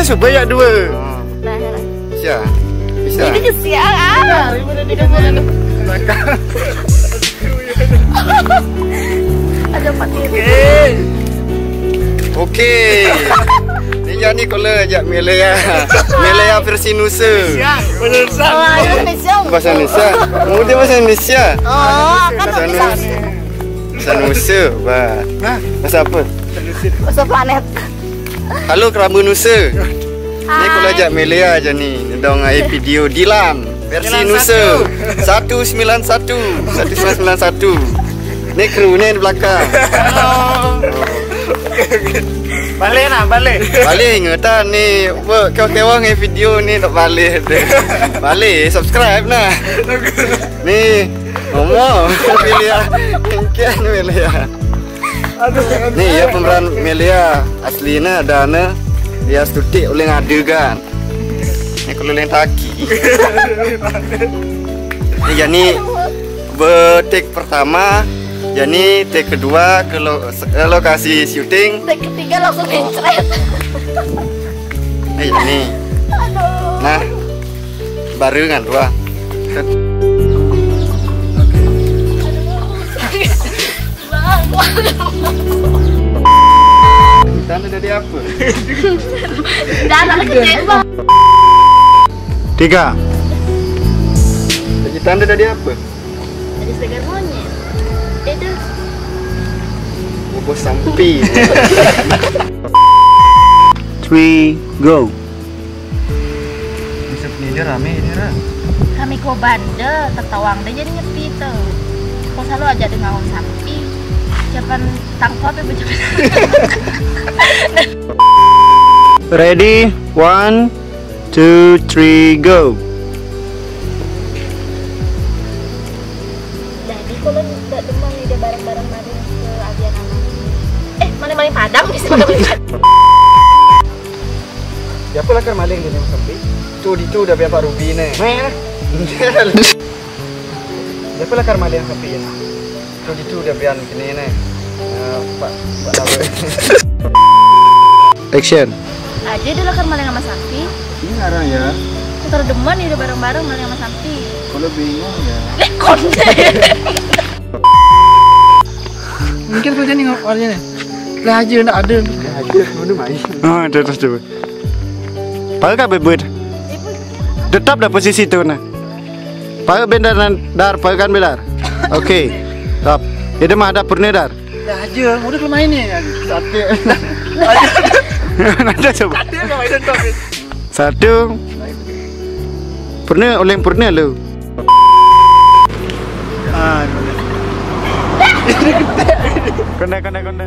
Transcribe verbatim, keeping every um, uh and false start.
Cuba ya dua. Nah, nah. Bisa. Bisa. Ini kesian ah. Ada empat. Oke. Oke. Ni jadi kalau ajak Melea. Melea versi Nusa. Benar. Oh, Indonesia. Bahasa Indonesia. Mau dia bahasa Indonesia. Oh, kan bahasa Indonesia. Bahasa Nusa, bah. Hah? Bahasa apa? Bahasa planet. Halo, keramba Nusa. Ni kalau ajak Melea aja ni. Dong ai video Dilan versi Nusa. Satu sembilan satu. Satu sembilan satu. Ni kru ni di belakang. Halo. Balik nah, balik. Balik ingetan ni. Buat kau kewang ai video ni tak balik. Balik, subscribe nah. Ni, ngomong. Melea. Engken Melea. Ni, ya pemeran Melea. Asli ni ada ni. Dia stutik oleh ngadu kan. Ni keliling taki. Ni jadi be take pertama, jadi take kedua ke lo, eh, lokasi syuting. Take ketiga langsung mencret. Ni jadi. Aduh. Nah, baru kan dua. Tanda dari apa? Jangan kecil. Tiga. Jadi tanda dari apa? Dari segar monyet. Itu. Bubus sampi. Three, go. Bisa ni dia rame ni, Ra. Kami ko banda, tertawang dia jadi nyepi tu. Kau selalu ajak dengan orang sampi. Siapa tangkap apa macam. Ready, one, two, three, go. Jadi kalau tak demen ni dia bareng-bareng maling ke Avian anak. Eh, mana maling Padang bisa maling Padang. Siapa lakar maling dia ni sampai? Tu di tu dah biar Pak Rubi ni. Meh. Siapa lakar maling sampai ni? Tu di tu dah biar kini ni. Eh, Pak, Pak Nabil. Action. Aja dia lakar maling sama Santi. Ini ngarang ya. Aku terdemen ni udah bareng-bareng maling sama Santi. Kalau bingung ya. Lek konde. Mungkin kerja ni warnanya ni. Lah aja nak ada. Lah aja mana main. Ah, dah dah cuba. Pakai bebet. Tetap dah posisi tu nah. Pakai bendar nan dar, pakai kan bendar. Okey. Tap. Dia mah ada pernah dar. Dah aja, udah lu main ni. Satu. Nanti coba. Satu kau main satu. Satu. Pernah, oleh pernah lu. Ah, kena, kena, kena.